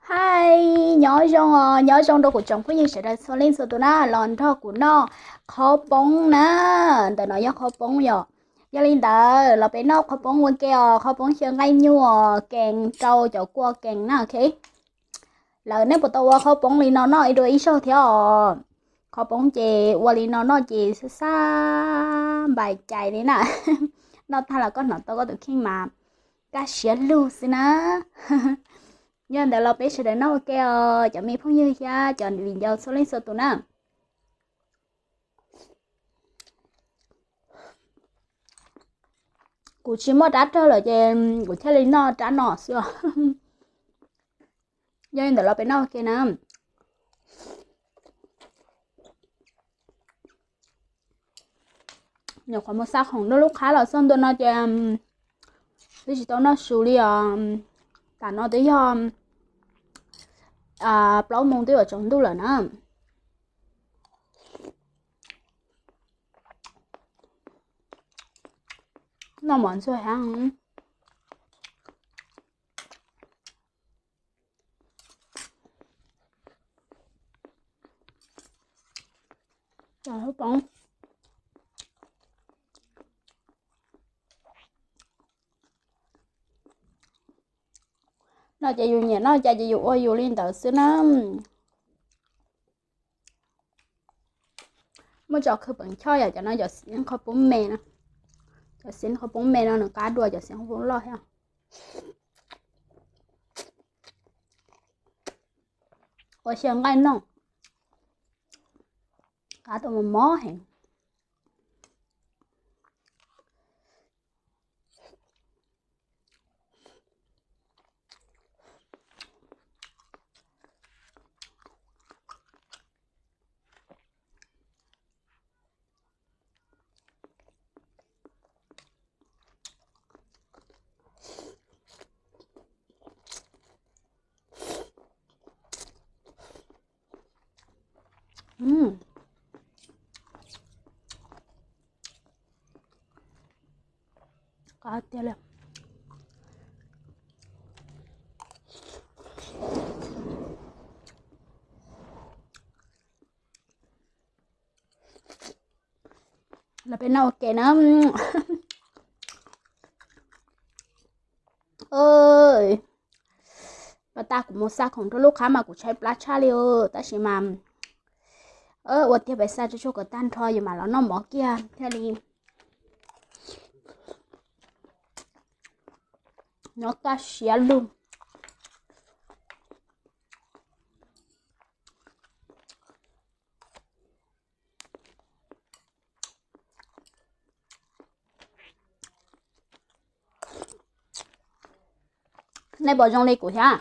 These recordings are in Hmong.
Hais, nyob zoo os, nyob zoo rau kuv tsoom phooj ywg sawv daws txhua leej txhua tus na, los nrog kuv noj qhov poob na. Ntawm no yog qhov poob yom. Yog li ntawd los peb noj qhov poob ua ke os, qhov poob xyaw nqaij nyuj os, kees rau cov kua kees na, ok. Lawv nej puas tau ua qhov poob li no noj ib dua ib zaug thiab os? Qhov poob ces ua li no noj ces xab xab npais cai li na. Noj tag los koj hnov tau koj tus kheej mas kaj siab lug xwb na. Yog ntawd los peb sawv daws noj ua ke os, cov me phooj ywg thiab cov viv ncaus txhua leej txhua tus na. Kuv tsis muaj rab rog lawm ces kuv thiaj li noj rab no xwb os. Yog li ntawd los peb noj ua ke na. Nyuam qhuav mus xa khoom rau lub qhab los txog ntua no ces twb tsis tau noj su li os. Tam no twb yog plaub moos twb yuav tsaus ntuj lawm na. Noj mov ntxuag heev. Noj ces yus nyiam noj cas ces yus ua yus li ntawd xwb na. Muaj tso khw peem choj yom, cov no cov xiv qhov poob me no. Cov xiv qhov poob me no nws qab dua cov xiv qhov poob loj thiab. Ua xyaw nqaij noj, qab tau mos mos heev. Qab tiag li. Los peb noj ua ke na. Pas tas kuv mus xa khoom rau lub qhab mas kuv tshaib plab tshaj li os, tab sis mas ua tiag pes xa tsuag tsuag kom tag nrho yus mam los noj mov kiag thiaj li nyob kaj siab lug. Nej puas zoo li kuv thiab?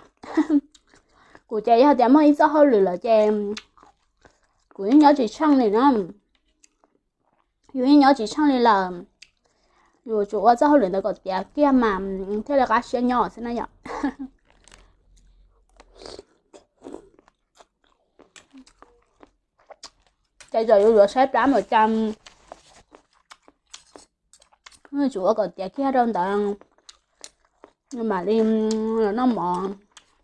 Kuv ces yog tias muaj ib txoj hauj lwm lawm ces kuv yeej nyob tsis tsheej li na. Yus yeej nyob tsis tsheej li lawm, yus tsuas ua txoj hauj lwm ntawd kom tiav kiag mas thiaj li qab siab nyob xwb na yom. Ces txawm yus yuav saib plab npaum cas, tsuas ua kom tiav kiag rau ntawd mam li los noj mov,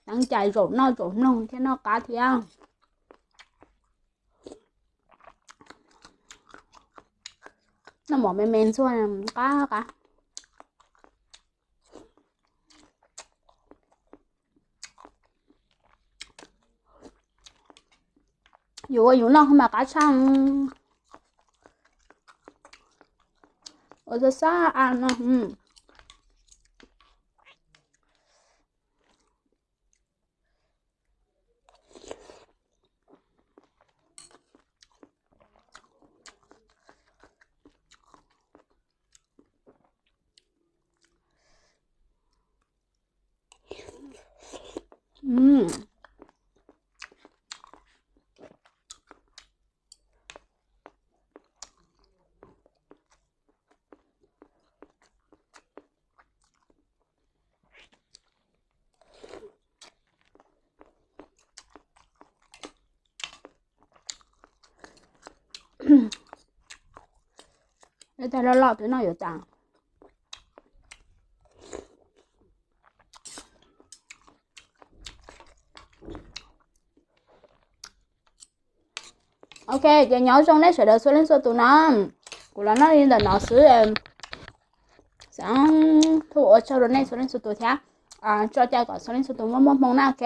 teeb cai zaum noj zaum mloog thiab noj qab thiab. Noj mov me me ntxuag qab qab. Yus ua yus noj mas qab tshaj. Ua xab xab a no. Ib tag loj loj twb noj yuav tas. Ok, ces nyob zoo nej sawv daws txhua leej txhua tus no. Kuv los noj li ntawm no xwb. Xav hu ua tsaug rau nej txhua leej txhua tus thiab tso cai kom txhua leej txhua tus muaj muaj hmoo na, ok.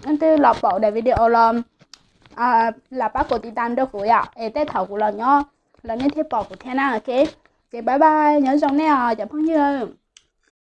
Leej twg los pom daim video los lam pab kuv tiv tas rau kuv yom, es tej thaum kuv los nyob los nej thiaj pom kuv thiab na, ok. Ces bye bye, nyob zoo nej os cov phooj ywg.